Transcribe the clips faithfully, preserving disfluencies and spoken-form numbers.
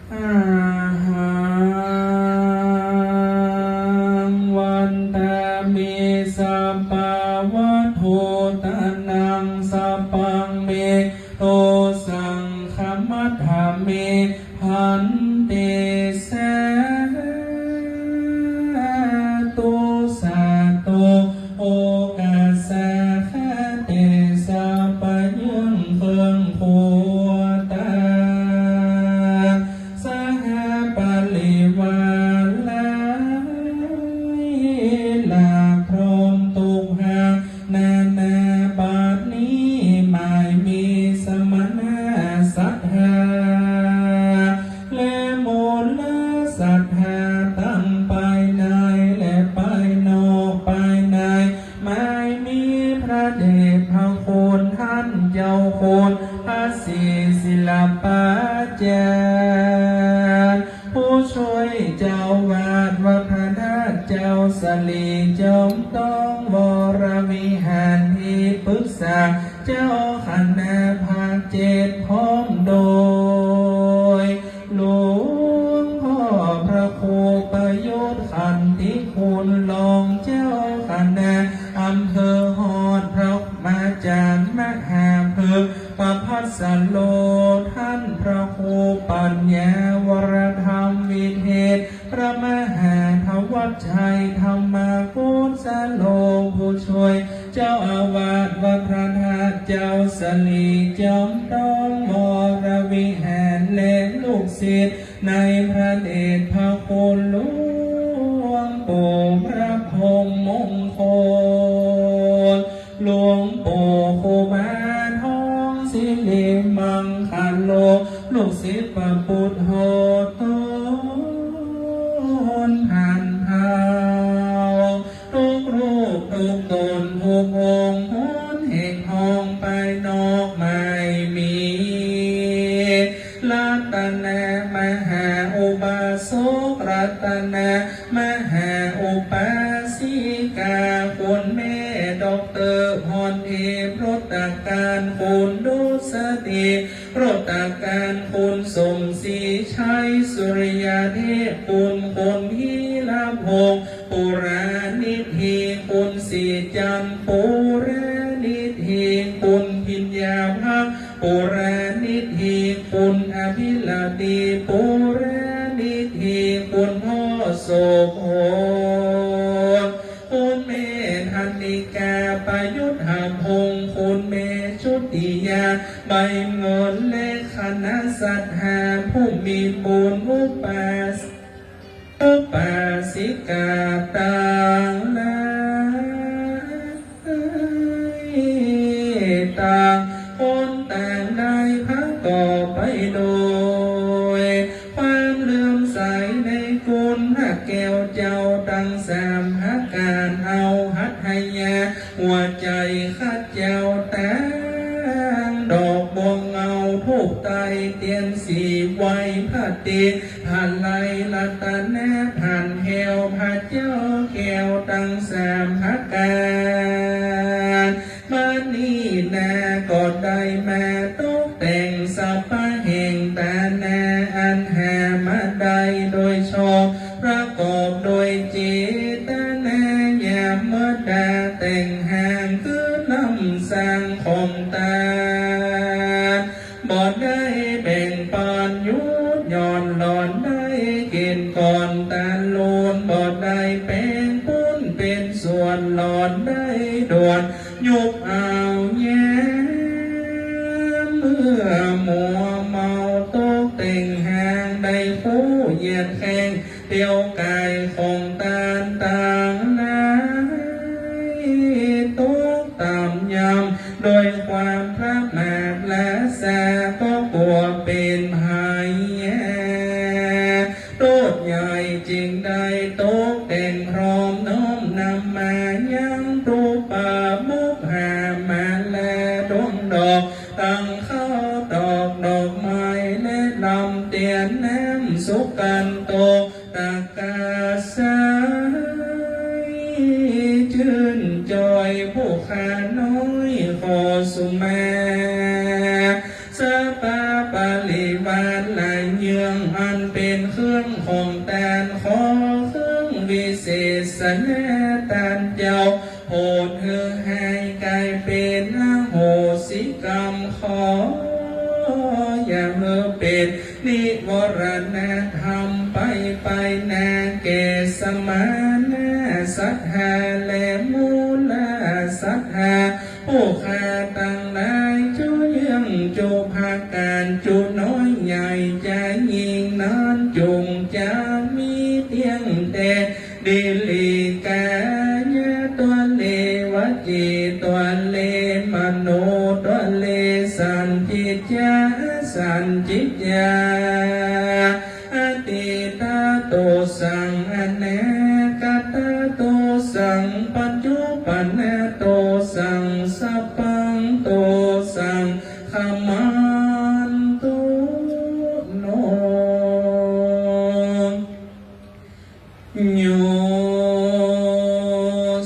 Ahaṃ vandāmi sabbavatthūtānaṃ sabbaṃ me dosaṃ khamatha me bhante. Sādhu sādhu. โอกาสาขาเตชะ ไปเยื้องเคืองผัวตา สหปริวารหลายหลากพร้อมทุกหากนานา บัดนี้หมายมีสมณะศรัทธา และมูลศรัทธาตังภายในและภายนอก ภายใน หมายมีพระเดชพระคุณท่านเจ้าคุณพระศรีศิลปาจารย์ ผู้ช่วยเจ้าอาวาสวัดพระธาตุ เจ้าสลีจอมทองวรวิหาร ที่ปรึกษาเจ้าคณะภาคเจ็ด พร้อมโดย หลวงพ่อพระครูประยุทธ์ขันติคุณ รองเจ้าคณะอำเภอ ฮอดพระอาจารย์มหาพฤกษ์ประภัสสโร ท่านพระครูปัญญาวรธรรมวิเทศ พระมหาธวัชชัยธรรมกุศโล ผู้ช่วยเจ้าอาวาสวัดพระธาตุ เจ้าสลีจอมทองวรวิหาร และลูกศิษย์ในพระเดชพระคุณ หลวงปู่พระพรหมมงคล หลวงปู่ครูบาทองสิริมังคโล ลูกศิษย์พระปุถโธ ตนพันเผ่า ทุกรูปทุกตนทุกองค์ หนแห่งห้องภายนอกไม่มี รัตนมหาอุบาสก รัตนมหาอุบาสิกา คุณแม่ด็อกเตอร์พรทิพย์ รตการ คุณดุษฎี รตการ คุณสมศรีชัย สุริยเทพ คุณ คุณธีรพงษ์ ปุรานิธิ คุณศรีจันทร์ ปุรานิธิ คุณพิญญาภักดิ์ ปุรานิธิ คุณอภิรดี ปุรานิธิ คุณพ่อโสภณ คุณแม่ธนิกา ประยุทธพงษ์ คุณแม่ชุติยา ใบเงิน และคณะศรัทธาผู้มีบุญ อุปาสก อุบาสิกาตังหลาย ต่างคนต่างได้ประกอบไปโดยความเลื่อมใสในคุณพระแก้วเจ้าตังสามประก๋าน เอาหัตถยาหัวใจ๋ข้าเจ้าตั้งดอกบัวเงา ธูปไต้เตียนสี ไหว้พระเต พระไลยรัตนพันแห้ว พระเจ้าแก้วตังสามประก๋าน บัดนี้นาก็ได้มาตกแต่งสรรพแห่งตานาอันหามาได้โดยชอบ ประกอบโดยเจตนายามเมื่อดาแต่งห้างคือน้ำสังของตาน บ่ได้แบ่งปันหยุดหย่อน หล่อนได้เก็นก่อนตาลูน บ่ได้แบ่งปุ้นเป๋นส่วน หล่อนได้ด่วนยุบเอายามเมื่อมัวเมาตกแต่งห้าง ได้คู่เหยียดแข้งเตียวก๋ายของตานตังหลาย ตกต่ำย่ำ โดยความประมาทหลาซา ก็กั๋วเป๋นภัย โต้ษใหญ่ จึงได้ตกแต่งพร้อมน้อมนำมายังธูปะมุขหามาลาดวงดอก ตังข้าวตอกดอกไม้ และลำเตียนน้ำสุกันโต ตะกาใส จื้นจ่อยผู้ข้าน้อยขอสุมา สรรพปริวารหลายเยื่อ อันเป๋นเครื่องของตาน ขอเครื่องวิเศษสะแหนต้านเจ้า โผดหื้อหายก๋ายเป๋นอโหสิกรรม ขออย่าหื้อเป๋นนิวรณธรรมไปไปนา แก่สมณะศรัทธาและมูลศรัทธา ผู้ข้าตังหลาย จุเยื่องจุภักก๋าน จุน้อยใหญ่ จายิ่งนาน จุ่งจะมีเตี้ยงแต่ ดิลกายะ ตัวเล วจี ตัวเล มโน ตัวเล สัญญิจจะ สัญญิจจะ อตีตะโตสัง อนาคตะโตสัง ปัจจุปันนะโตสัง สัพพังโตสัง ขมันตุ โน โย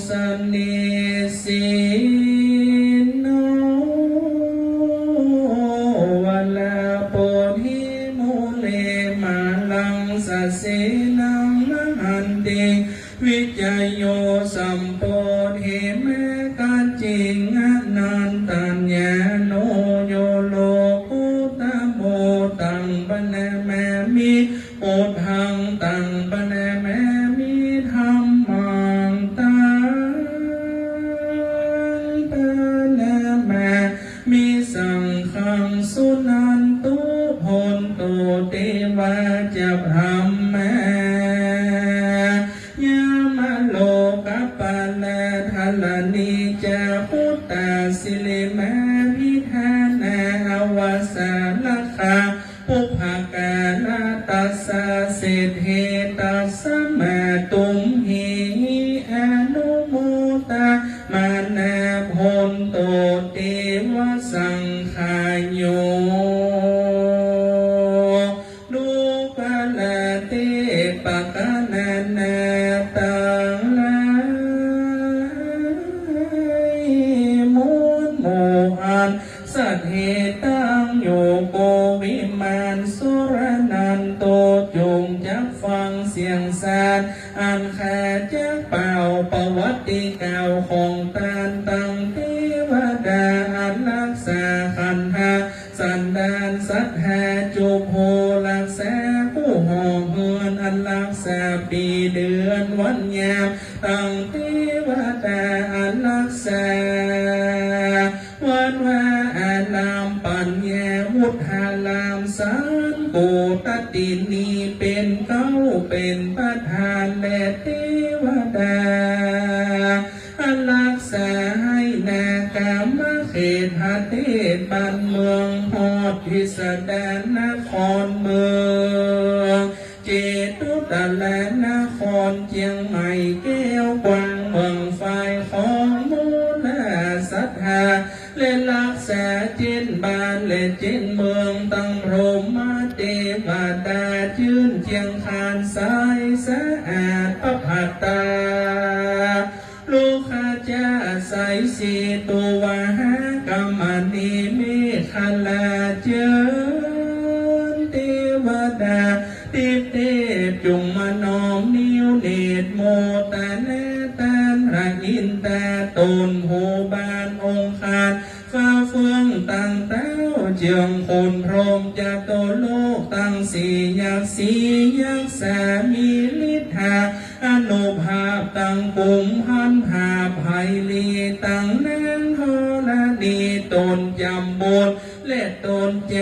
สะเนสสีโน วะลา โปดหิ มูเล มาลัง สะเสนัง มหันติ วิจโย สัมโปธิ เมกะจิง อนันตัญญาโณ โย โลกุตโต ตัง ปะนะมามิ พุทธัง ตัง ปะนะมามิ ธัมมัง ตัง ปะนะมามิ สังฆัง สุนันตุ โหนตุ เตวา จะ พรหมา ยามา โลกะปาละ ธะรณี จะ พุตตา สิริมา ภิธานา อวาสา รักขา ปุพพกาละ ตัสสะ เศรษฐี ตัสมา ตุมหิ อนุโมทะมานา โหนตุ เตวะ สังฆาโย ดูกราเตปะกะนะนาตังหลาย มูลหมู่อันสัตว์เหตุตังอยู่ โกวิมานสุรนันโต จุ่งจักฟังเสียงสาธ อันข้าจักเป่า ประวัติกล่าวของตาน ตังเตวดา อันรักษาขันธะ สันดานศรัทธา จุบฮู้รักษา กู้ห้องเฮือน อันรักษาปี๋เดือนวันยาม ตังเตวดา อันรักษา วัดวาอาราม ปัญญาวุฒาราม สานโกตตินี เป๋นเก๊า เป๋นประธาน และเตวดา อันรักษาไหหน้ากามเขต หเทศบ้านเมือง ฮอดพิสดารนครเมือง เจตุตะละนคร เจียงใหม่ แก้วกว้าง เมืองฝาย ของมูลศรัทธา และรักษาเจ๊นบ้าน และเจ๊นเมือง ตังพรหมเตวดา จื้นเจียงคานใสสะอาด ประภัตตา โลคาจา ใสสี ตุวาหากมณี เมขลา เจิญเตวดา ติ๊บเทพ จุ่งมานอม นิ้วเนตร โมตนา ตานพระอินตา ต้นโพธิ์บาน องคาริก ฟ้าเฟือง ตังเต๊าเจื้อง คนพรหมจตุโลก ตังสี่ยักษ์ สี่ยักษ์สา มีฤทธา อานุภาพ ตังกุมภัณฑ์ ภาพไพลี ตังนางธรณี ต้นจำบุญ และต้นจ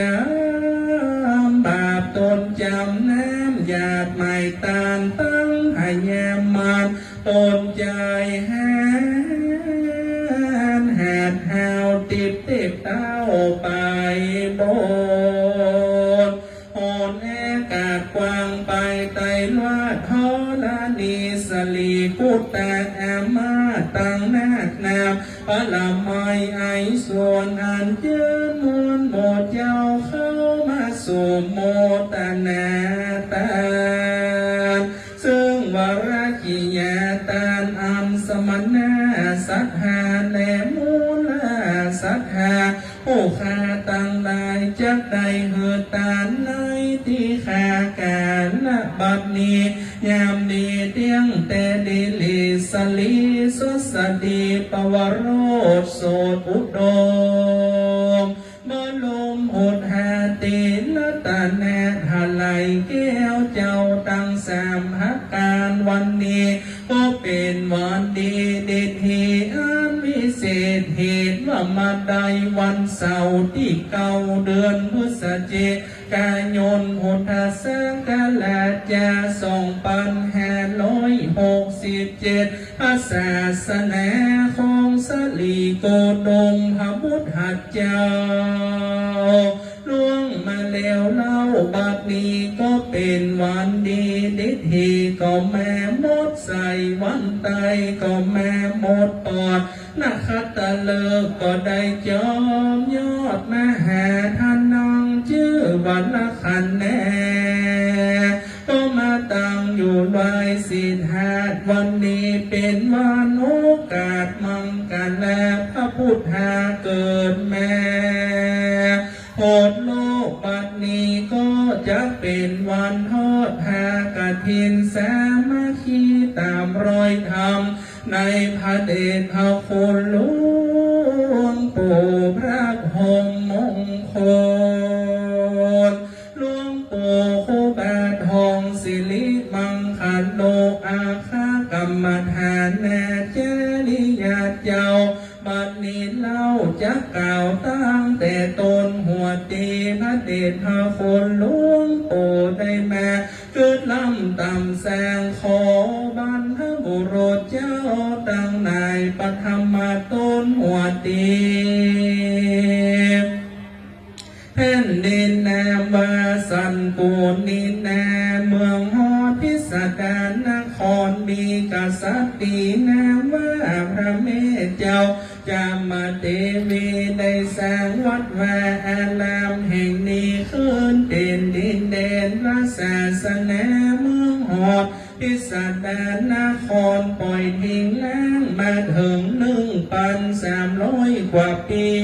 ำบาป ต้นจำน้ำหยาดไม้ตาน ตังพญามาร ต้นใจ๋หัน หาดฮาว ติ๊บเทพเต๊าไปบน หนอากาศกว้างไปไตรวาท ธรณี สรีปุตตะ อามาตย์ ตังนาคนาม พระไมไอสวน อันเจิญมวลหมู่เจ้า เข้ามาสู่โมตนาตาน ซึ่งวรกิยาตาน อันสมณะศรัทธา และมูลศรัทธา ผู้ข้าตังหลาย จักได้หื้อตานใน ติขาการ บัดนี้ยามนี้เตี้ยงแต่ดีหลีสะหลีสดสะดี ปวโรสโสดอุดม บรมโหราธิรัตนะหะไหล่แก้วเจ้าตังสามประก๋าน วันนี้ก็เป๋นวันดีเดชเดอันวิเศษ เหตุว่ามาได้วันเสาร์ตี้เก้า เดือนพฤศจิกายน พุทธศักราชจ๋า สองปันห้าร้อยหกสิบเจ็ด พระศาสนาของสะหลีโกดมพระพุทธเจ้า ล่วงมาแล้วเล่า บัดนี้ก็เป๋นวันดีเดชเด ก็แม่มดใส วันใต้ก็แม่มดปอด นขัตตฤกษ์ก็ได้จอมยอดมหาธนัง จื้อว่าลัคนนา ก็มาตั้งอยู่ดอยสิทธาด วันนี้เป๋นวันโอกาสมังคละ พระพุทธาเกิดมาโผดโลก บัดนี้ก็จะเป๋นวันทอดผ้ากฐินสามัคคี ต๋ามรอยธรรมในพระเดชพระคุณหลวงปู่พระพรหมมงคล หลวงปู่ครูบาทองสิริมังคโล อัคคกรรมฐานาจาริยะเจ้า บัดนี้เล่าจะกล่าวตั้งแต่ต้นหัว ตี้พระเดชพระคุณหลวงปู่ได้มาเกิดลำต๋ามแสง ขอบรรพบุรุษเจ้าตังหลาย ปฐมต้นหัวตี้ แผ่นดินนามว่าสันปูนินา เมืองฮอดพิสดารนคร มีกษัตริย์นามว่าพระแม่เจ้าจามเทวี ได้สร้างวัดวาอารามแห่งนี้ขึ้นเป๋นดินแดนพระศาสนา เมืองฮอด พิสดารนคร ป่อยทิ้งร้างมาเถิงหนึ่งปันสามร้อยกว่าปี๋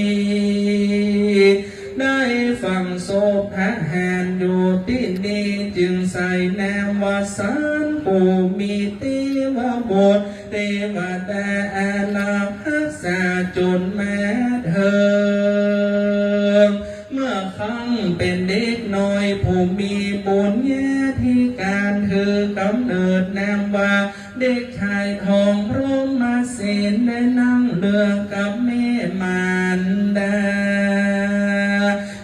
ได้ฝังศพทหารอยู่ตี้นี่ จึงใส่นามว่าสันปู มีเตวบุตรเตวดาอารักษ์ฮักษาจ๋นมาเถิง เมื่อครั้งเป๋นเด็กน้อย ผู้มีบุญญาธิการ ถือกำเนิดนามว่าเด็กชายทองพรหมเสน ได้นั่งเรือกับแม่มารดา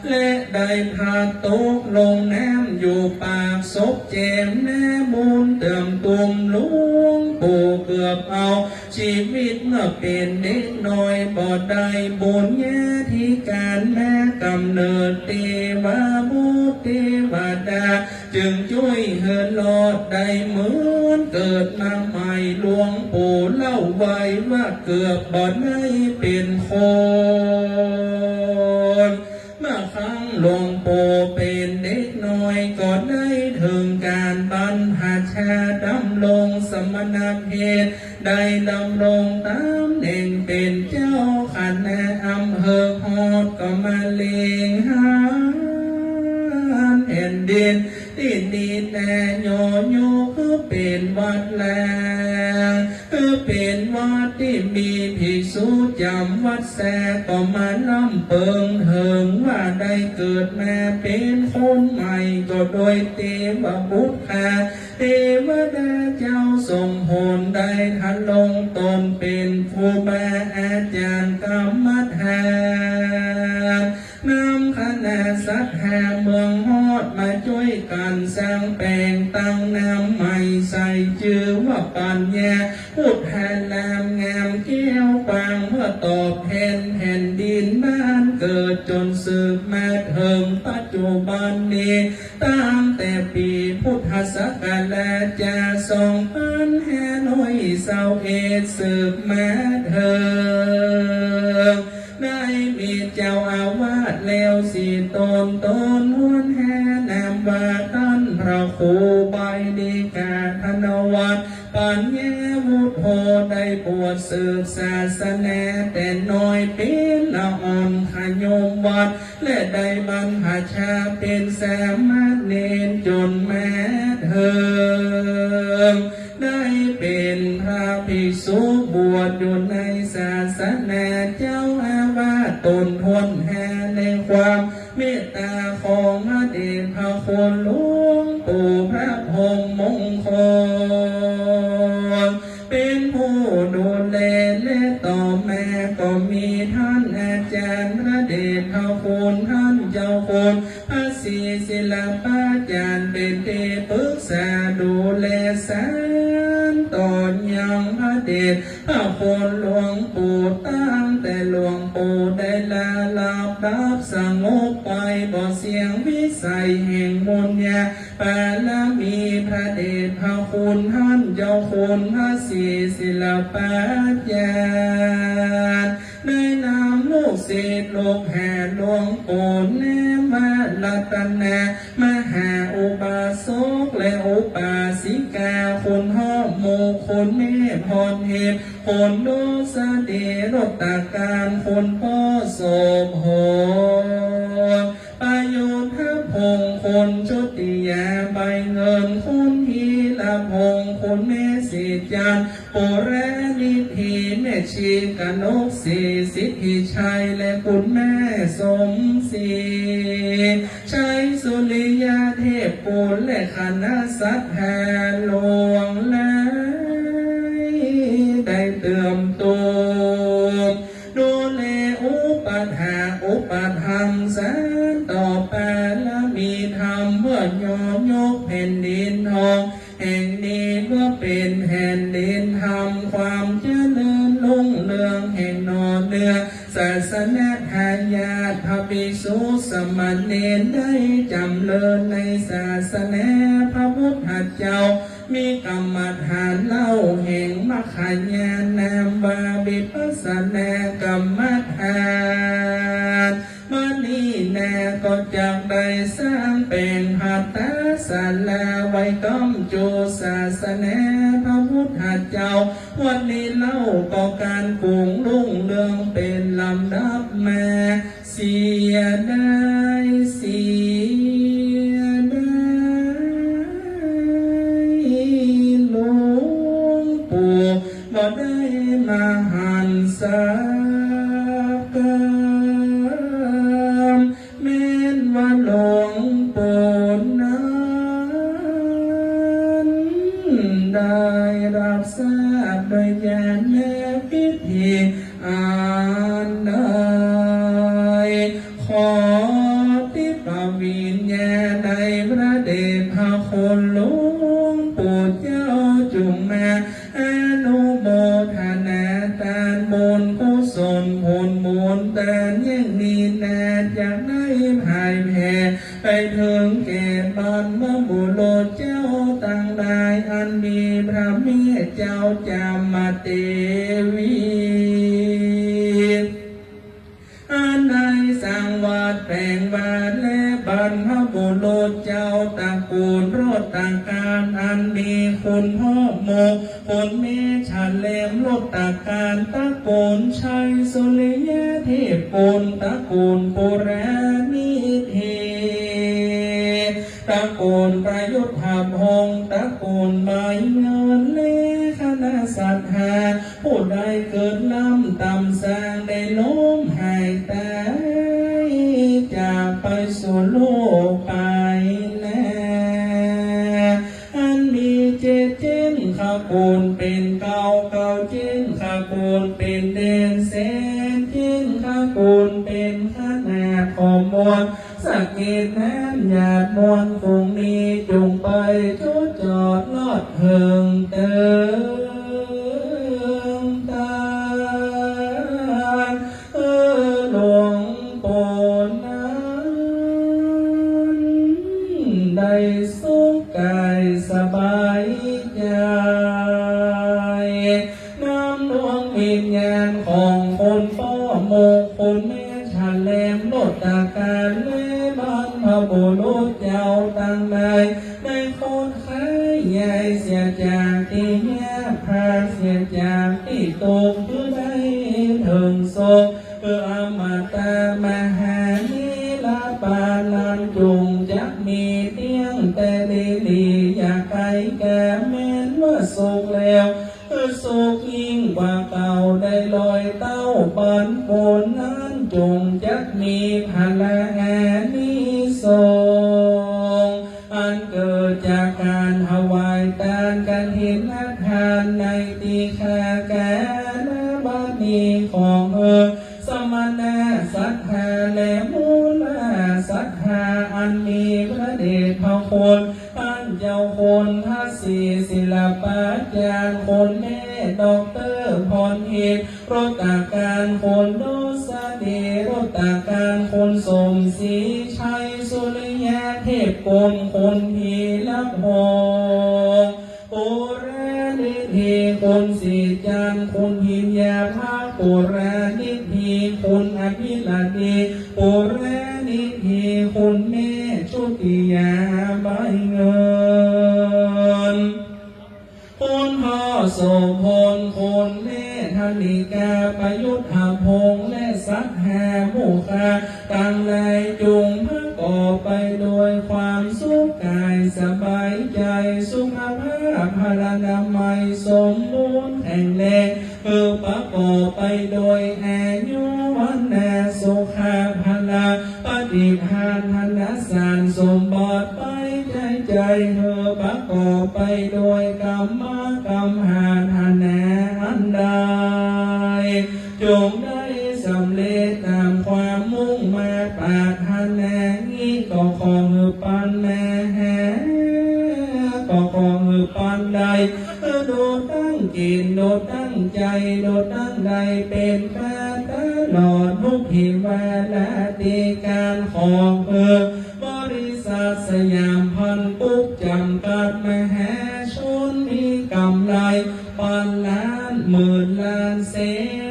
และได้พลัดตกลงน้ำอยู่ปากศพแจ่มนามูล เตื้อมตุ้มหลวงปู่เกือบเอา ชีวิตเมื่อเป๋นเด็กน้อยบ่ได้บุญญาธิการ มากำเนิดเตวบุตรเตวดา จึงจ้วยหื้อรอดได้เหมือนเกิดมาใหม่ หลวงปู่เล่าไว้ว่าเกือบบ่ได้เป๋นคน เมื่อครั้งหลวงปู่เป๋นเด็กน้อยก็ได้เถิงก๋านบรรพชา ดำรงสมณเพศ ได้ดำรงตำแหน่งเป๋นเจ้าคณะอำเภอ ฮอดก็มาเล็งหันแผ่นดินตี้นี่แน่ ย่อยกหื้อเป๋นวัดล้าง เป๋นวัดตี้มีภิกษุจ๋ำวัดแส ก็มาล่ำเปิงเถิงว่าได้เกิดมาเป๋นคนใหม่ ก็โดยเตวบุตรข้าเตวดาเจ้าส่งผล ได้ทรงตนเป๋นครูบาอาจ๋ารย์กรรมฐาน นำคณะศรัทธาเมืองฮอดมาจ้วยกั๋นสร้างแป๋งตั้งนามใหม่ ใส่จื้อว่าปัญญาพุทธาราม งามแก้วกว้าง เพื่อตอบแทนแผ่นดินบ้านเกิด จ๋นสืบมาเถิงปัจจุบันนี้ ตั้งแต่ปี๋พุทธศักราชจ๋า สองปันห้าร้อยซาวเอ็ด สืบมาเถิง ได้มีเจ้าอาวาสแล้วสี่ต๋น ต๋นฮวนแห่ นามว่าต้านพระครูใบดีกาธนวัฒน์ ปัญญาวุฒโธ ได้บวชสืบศาสนาแต่น้อย เป๋นละอ่อนขยมวัด และได้บรรพชาเป๋นสามเณรจ๋นมาเถิง ได้เป๋นพระภิกษุบวชอยู่ในศาสนาเจ้าอาวาสต๋นถ้วนหน้า ในความเมตต๋าของพระเดชพระคุณหลวงปู่พระพรหมมงคล เป๋นผู้ดูแล และต่อมาก็มีต้านอาจ๋ารย์พระเดชพระคุณต้านเจ้าคุณพระศรีศิลปาจ๋ารย์ เป๋นตี้ปึกษาดูแลสานต่อยังพระเดชพระคุณหลวงปู่ ตั้งแต่หลวงปู่ได้ละหลับดับสงบไป บ่เสี้ยงวิสัยแห่งบุญญา บารมีพระเดชพระคุณต้านเจ้าคุณพระศรีศิลปาจ๋ารย์ ได้นำลูกศิษย์ลูกหาหลวงปู่แนมรัตนา มหาอุบาสกและอุบาสิกา คุณพ่อหมู่ คุณแม่พรทิพย์ คุณดุษฎี รถตะก๋าน คุณป้อโสภณ ประยุทธพงศ์ คุณจุติยา ใบเงิน คุณธีรพงศ์ คุณแม่ศรีจันทร์ ปุรนิธิ แม่ชีกนกศรีสิทธิชัย และคุณแม่สมศรี ชัยสุริยะเทพกุล และคณะศรัทธาหลวงหลาย ได้เติมเต็ม ดูแลอุปัฏฐากอุปถัมภ์สานต่อบารมีธรรม เพื่อยอยกแผ่นดินทองแห่งนี้ เพื่อเป๋นแผ่นดินธรรม ความเจริญรุ่งเรืองแห่งหน่อเนื้อ ศาสนทายาทพระภิกษุสามเณร ได้จ๋ำเริญในศาสนาพระพุทธเจ้า มีกรรมฐานเล่าแห่งมรรคญาณ นามว่าวิปัสสนากรรมฐาน บัดนี้นาก็จักได้สร้างแป๋งภัตตาศาลาไว้ก้ำจู๋ศาสนาพระพุทธเจ้า บัดนี้เล่าก็ก๋านกุ่งรุ่งเรืองเป๋นลำดับมา เสียดาย เสียดาย หลวงปู่บ่ได้มาหั้นสักกำ แม้นว่าหลวงปู่นั้น ได้รับทราบโดยญาณวิธีอันใด ขอทิพวิญญาณในพระเดชพระคุณหลวงปู่เจ้า จุ่งมา อนุโมทนาตานบุญกุศลผลบุญตานอย่างนี้นา จักได้ผายแผ่ไปเถิงแก่บรรพบุรุษเจ้าตังหลาย อันมีพระแม่เจ้าจามเทวี อันได้สร้างวัดแป๋งวาและบรรพบุรุษเจ้าตระกูลรถตะก๋าน อันมีคุณพ่อหมู่ คุณแม่ฉลมรถตะก๋าน ตระกูลชัยสุริยะเทพกุล ตระกูลปุรนิธิ ตระกูลประยุทธพงศ์ ตระกูลใบเงิน และคณะศรัทธา ผู้ใดเกิดล้ำต่ำซางได้ล้มหายต๋ายจากไปสู่โลกไปแล้ว อันมีเจ็ดเจ้นตระกูลเป๋นเกล้า เกล้าเจ้นตระกูลเป๋นแดน แสนเจ้นตระกูลเป๋นขนาด ขอมวล สักกิจนั้นญาติมวลฝูงนี้ จุ่งไปจุดจอดลอดเถิงเติงตาน เออ หลวงปู่นั้น ได้สุขกายสบายใจ๋ นำดวงวิญญาณของคุณป้อหมู่ คุณแม่ฉลมรถตะก๋าน และบรรพบุรุษเจ้าตังหลาย ได้คดค้ายย้ายเสียจากตี้ สุข หื้อได้เถิงสุข คืออมตะมหานิรปานนั้น จุ่งจักมีเตี้ยงแต่ลีๆ อย่าไกลแก่ แม้นว่าสุขแล้ว คือสุขยิ่งกว่าเก่าได้ร้อยเต้า ปันผลนั้นจุ่งจักมีผลานิสงส์ อันเกิดจากก๋านถวายตานกฐินทานในตี้ข้าก๋า ณ บัดนี้ ขอหื้อสมณะศรัทธาและมูลศรัทธา อันมีพระเดชพระคุณ ต้านเจ้าคุณพระศรีศิลปาจารย์ คุณแม่ด็อกเตอร์พรทิพย์ รถตากานคุณโดสเด รถตากานคุณสมศรีชัย สุริยะเทพกุล คุณพีรพงษ์ ปุรานิธิ คุณศรีจันทร์ คุณพิญญาภาค ปุรานิธิ คุณอภิรดี ปุรานิธิ คุณแม่ชุติยา ใบเงิน คุณพ่อโสภณ คุณแม่ธนิกา ประยุทธพงษ์ และศรัทธาหมู่ข้าตังหลาย จุ่งประกอบไปโดยความสุขก๋ายสบายใจ๋ สุขภาพพลานามัยสมบูรณ์แข็งแรง หื้อประกอบไปโดยอายุ วรรณะ สุขะ พละ ปฏิภาณ ธนสารสมบัติ ไปใจ๋ใจ๋ หื้อประกอบไปโดยกรรมะ กำหาธนาอันใด จุ่งได้สำเร็จต๋ามความมุ่งมาดปรารถนา นี้ก็ขอหื้อปันมาหา ก็ขอหื้อปันได้ หื้อดูตั้งจิต ดูตั้งใจ๋ ดูตั้งได้ เป๋นไปตลอดทุกที่วาระตี้ก๋าน ขอหื้อบริษัทสยามพันธุ์กรุ๊ปจำกัดมหาชน มีกำไร ปันล้าน หมื่นล้าน แส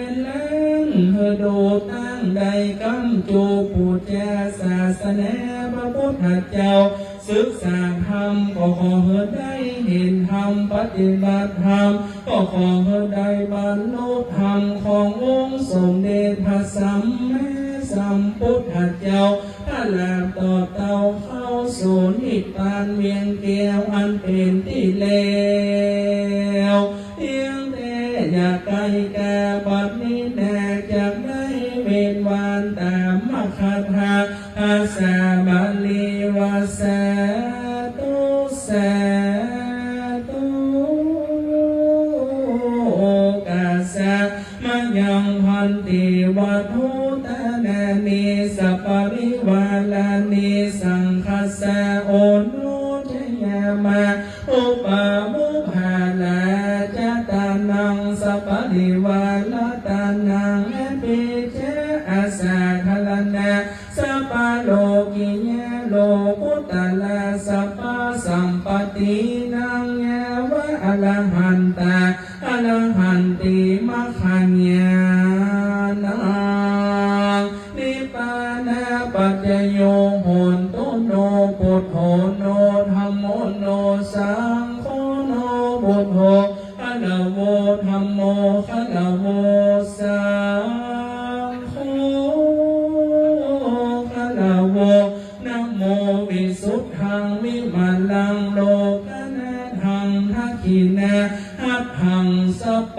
นล้าน หื้อดูตั้งได้ ก๋ำจูปู๋จาศาสนาพระพุทธเจ้า ศึกษาธรรม ก็ขอหื้อได้เห็นธรรม ปฏิบัติธรรม ก็ขอหื้อได้บรรลุธรรมขององค์สมเด็จพระสัมมาสัมพุทธเจ้า เพื่อลาบต่อเต้าเข้าสู่นิพพานเวียงแก้วอันเป๋นตี้แล้ว เตี้ยงแต๊อย่าไก๋กา บัดนี้นาจักได้เว้นว่างต๋ามมคทา ภาษาบาลีว่า สาธุ สาธุ โอ กาสะ มะยัง ภันติ วัตถุตานานิ สัปปะริวารานิ สังฆัสสะ โอ โนชยามะ อุปา วุปปา ราชตานัง สัปปะริวารัตตานัง อภิจฉา อสาธารณะ สัปปะโลกิยะ โลกุตตะระ สัพพะสัมปัตตินัง ยาวะอะระหันตา อะระหันติ มัคคัญญาณัง นิพพานะปัจจโย โหนตุ โน พุทโธ โน ธัมโม โน สังโฆ โน พุทโธ คารโว ธัมโม คารโว สังโฆ คารโว นะโม วิสุทธัง วิมลัง โลกะนาธัง ทักขิณาหัตถัง สัพพ